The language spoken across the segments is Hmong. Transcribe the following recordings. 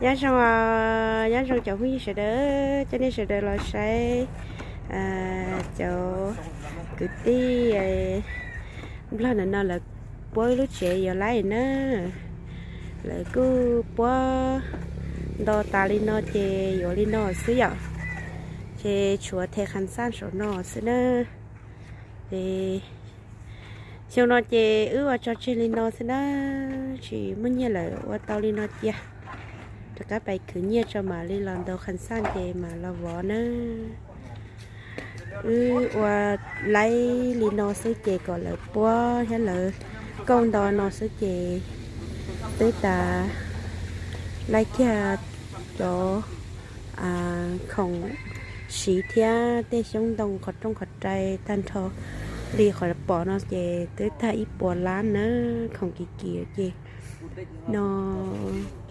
Nyob zoo, nyob zoo cov phooj ywg sawv daws, coj nej sawv daws los saib cov kwv tij Nplog ntawm no lawv puab lub tsev yuav laib na. Lawv kuj puab nto tas li no ces yuav li no xwb yom. Ces tshuav thev khas xaj saum no xwb na. Ces xyoo no ces wb ua tso tseg li no xwb na, tsis muaj nyiaj lawm ua tau li no cia. Rov qab pais khwv nyiaj tso mam li los ntaus khas xaj ces mam los vov na. Wb ua laib li no xwb ces kom lawv puab thiab lawv kauj nto no xwb ces twb tas laib kiag cov khoom siv thiab tej xyoob ntoo qhov rooj qhov rai tag nrho li qhov pom no ces twb tag ib puas lab na, khoom kim kim ces no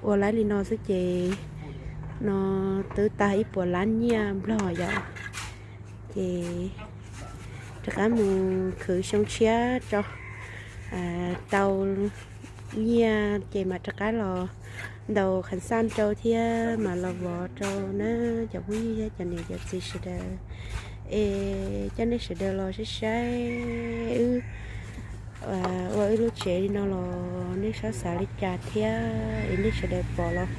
ua laib li no xwb ces no twb tag ib puas lab nyiaj Nplog yom. Ces rov qab mus khwv xyoo tshiab tso, tau nyiaj ces mam rov qab los ntaus khas xaj rau thiab mam los vov rau na cov phooj ywg thiab cov niam cov txiv sawv daws. Es coj nej sawv daws los saib saib wb ua wb lub tsev li no los nej sab xav li cas thiab es nej sawv daws pom los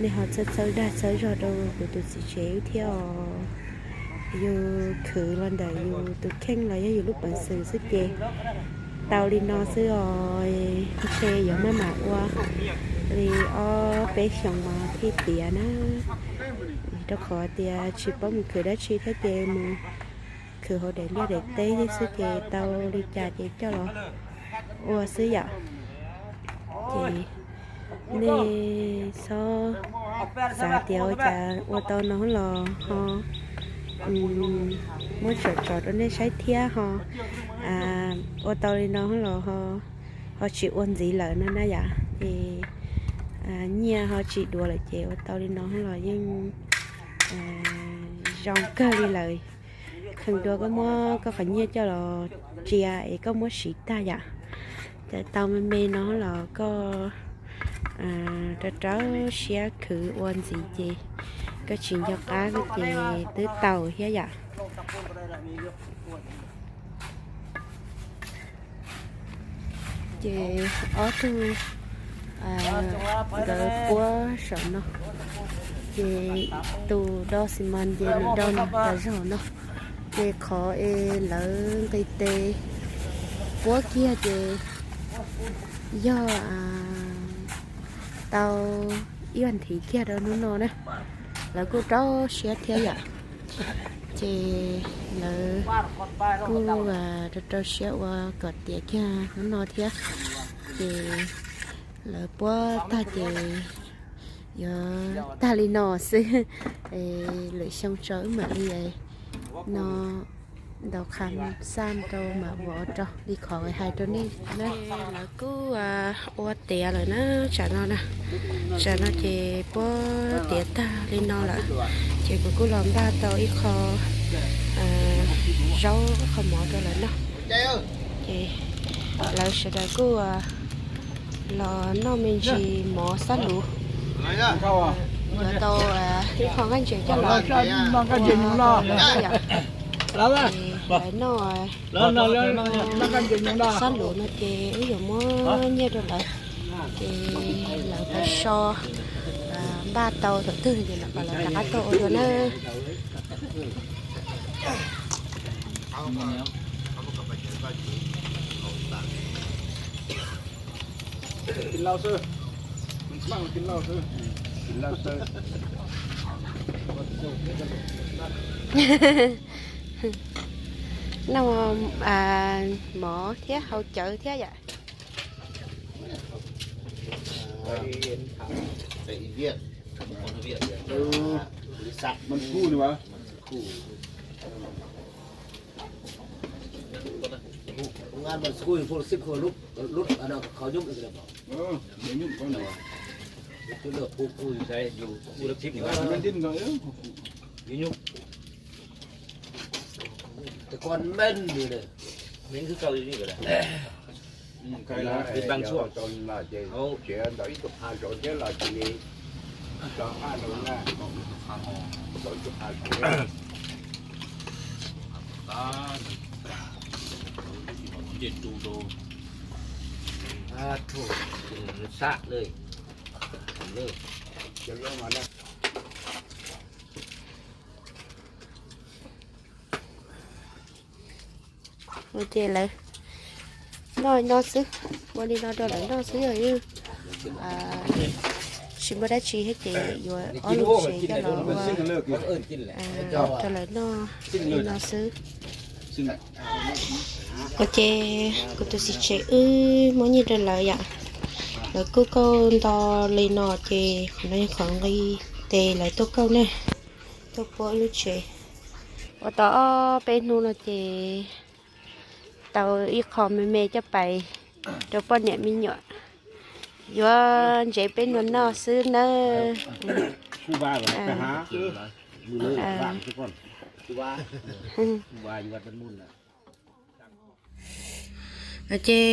nej ho txhawb txhawb dag txhawb zog rau kuv tus txiv tsev wb thiab os. Yus khwv los ntawm yus tus kheej los yog yus lub peev xwm xwb ces tau li no xwb os. Ntshe yuav maj mam ua li ob peb xyoos mas thiaj tiav na. Rau qhov tias tsis paub mus khwv dab tsi thiab ces mus khwv hauv daim liaj daim teb xwb ces tau li cas ces coj los ua xwb yom. Ces nej txhob xav tias ua cas ua tau no los ho muab tsom tsom rau nej saib thiab ho ua tau li no los ho tsis ua ntxiv lawm no na yom. Ces nyiaj ho tsis dua lawm ces ua tau li no los yeej zoo kawg li lawm. Kheev dua koj muab koj qhov nyiaj coj los tsias es koj muab siv tag yom. Ces tau me me no los koj rau rau siab khwv ua ntxiv ces koj tsis nco qab ces twb tau thiab yom. Ces ob tug nkawd puab saum no, ces tus do xi mas ces nws do nws tas zog no. Ces qhov es lawv nqis tes puab kiag ces yog tau ib vas thiv kiag rau hnub no na. Lawv kuj rau siab thiab yom. Ces lawv kuj rau rau siab ua kom tiav kiag hnub no thiab. Ces lawv puab tag ces yuav tag li no xwb. Lwm xyoo tso wb mam li no ntaus kham xaj rau mam vov rau li qhov hais rau nej na. Lawv kuj ua tiav lawm na, tsam no na. Tsam no ces puab tiav tag li no lawm, ces kuv kuj los npaj tau ib qho zaub qho mov rau lawv noj. Ces lawv sawv daws kuj los noj me ntsis mov xab luv. Yuav tau ib qho nqaij ntses coj los lawv noj. Xab luv no ces wb yuav muab nyiaj rau lawv, ces lawv pais so npaj tau thaum twg ces lawv kom lawv rov qab tuaj ua dua na. Noj mov thiab haus cawv thiab yom. Tes ko men li, men kwv kaus li, li bang tshuaj, tsiav ntawm ib tug pha zov thiab los cia li Ces lawv noj no xwb, ua li no rau lawv noj xwb os. Tsis muaj dab tsi thiab ces yuav ob lub tsev coj los ua rau lawv noj li no xwb. Ua ces kuv tus txiv tsev wb muab nyiaj rau lawv yom. Lawv kuj kauj nto li no ces qhov no yog qhov nqi tes lawv tuaj kauj ne, tuaj puab wb lub tsev. Ua tau ob peb hnub no ces tau ib qho me me coj pais rau poj niam me nyuam, yuav ntsev peb noj noj xwb nawb. Ces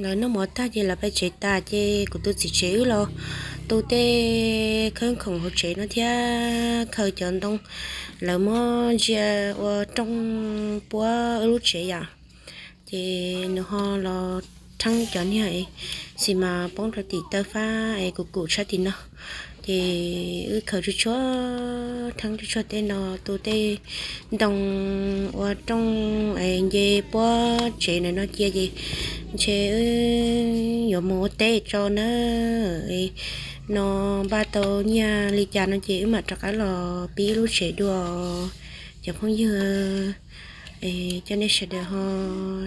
lawv noj mov tag ces lawv pais tsev tas ces kuv tus txiv tsev wb los tu tej khawb khoom hauv tsev no thiab khaws cov ntoo lawv muab ntsia ua rooj puab wb lub tsev yom. Ces nws ho los theeb cov niag xis mas poob rau tim taw fab es kuv kum tshab tim no. Ces wb khaws tsuag tsuag, theeb tsuag tsuag tej no tu tej ntoo ua rooj es nce puab tsev ntawm no cia ces ntshe wb yuav mus ua teb tso nawb. No npaj tau nyiaj li cas no ces wb mam rov qab los pib wb lub tsev dua. Cov phooj ywg, coj nej sawv daws ho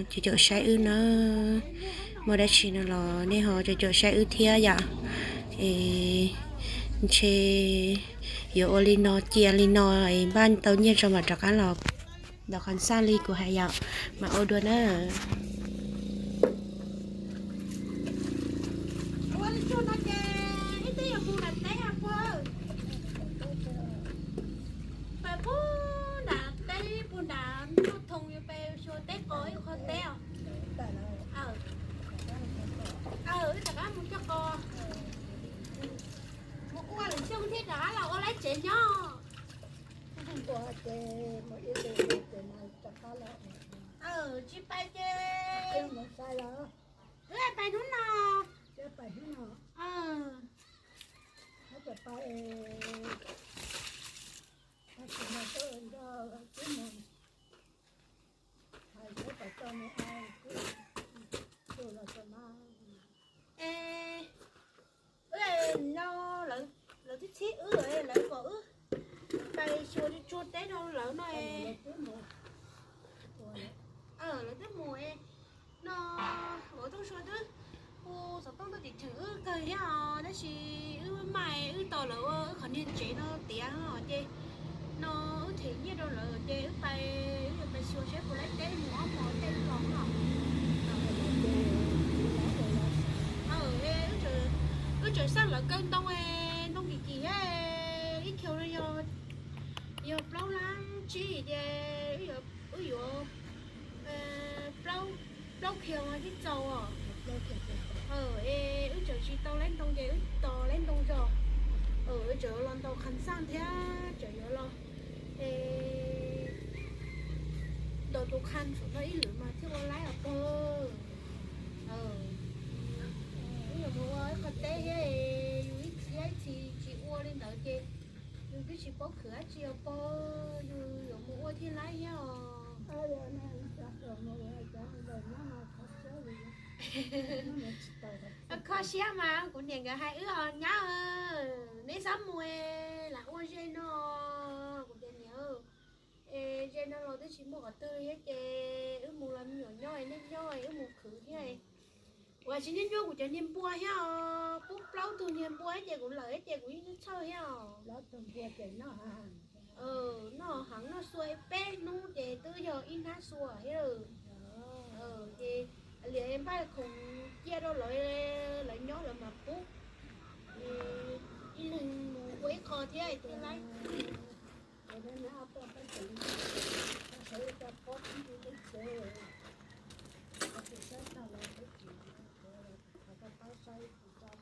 caum caum saib wb nawb. Muaj dab tsi no los nej ho caum caum saib wb thiab yom. Es ntshe yuav ua li no cia li no es npaj tau nyiaj tso mam rov qab los ntawm qhov xaj li kuv hais yom, mam ua dua na. Ua li tsuag no ces ib teb yuav mus nram teb os puag. Pais puag nram teb puag nram Ntuj Thoo yuav pais xyuas teb qos ib qho teb os. Aw, wb rov qab mus coj qos. Mus ua lwm xyoo thiab rov qab los ua lawv tsev nyob. Aw, tsis pais ces wb pais hnub no. Es no lawv twb txhib wb, lawv kom wb pais xyuas tsuag teb rau lawv no. Lawv twb mus no, ua Tooj Sua twb hu xov tooj tuaj tim theem wb kawg thiab os, tab sis wb mam wb tos lawv ua wb qhov niag tsev no tiav os ces no wb them nyiaj rau lawm ces wb pais, wb yuav pais xyuas saib puas laib teb mus ob hmos tej los os. Wb tseem xaj lawv kaw ntoo, ntoo kim kim thiab, ib kiaus no yog plaub lab tsib ces wb yuav plaub kiaus mas twb txaus os. Es wb tseem tsis tau laib ntoo ces wb tos laib ntoo tso. Wb tseem los ntaus qhov xaj thiab tseem yuav los ntaus tus qhov tsum no ib lwm mas thiaj ua laib os pog. Wb yuav mus ua ib qho teb thiab, yus ib txhia ib txhis tsis ua li ntawd ces yus twb tsis paub khwv dab tsi os pog, yus yuav mus ua thiaj laib thiab os. Kho siab mas kuv niam nkawd hais wb os nyab, neb txhob mus, lam ua ze no. Kuv tias niam, es ze no los twb tsis muaj qhov twg thiab ces wb mus los me nyuam nyob, nej nyob wb mus khwv thiab. Ua tsis nyuaj nyuaj kuv cov niag npua thiab os, pub plaub tug niag npua ces kuv lawm ces kuv yeej txhawj thiab os. Noj heev noj xua peb hnub ces twb yog ib hnab xua thiab. Ces liam npaj khoom cia rau lawv, lawv nyob lawv mam pub. Ib leeg mus ua ib qho thiab thiaj laib.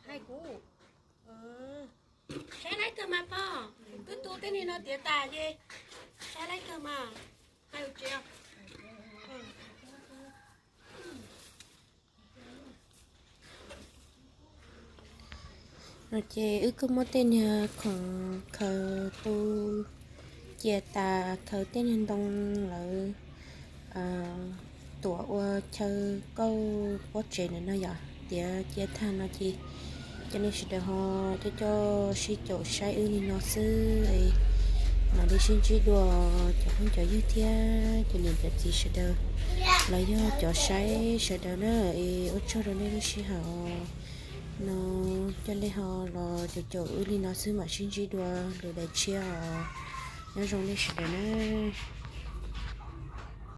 Hais kuv, Mas pog, wb tu tej niag no tiav tas ces, tab lab kawg mas, hais tsev. No ces wb kuj muab tej niag khoom khaws tu cia tas, khaws tej niag ntoo lawv tuam ua chaw kauj pob tsev na no yom, tiav cia tag no ces cov nej sawv daws ho coj coj sib caum saib wb li no xwb. Mam li sib ntsib dua cov phooj cov ywg thiab cov niam cov txiv sawv daws los yog cov saib sawv daws na. Es ua tsaug rau nej lub sij hawm no, coj nej ho los caum caum wb li no xwb, mam sib ntsib dua lwm daim tshiab os. Nyob zoo nej sawv daws na.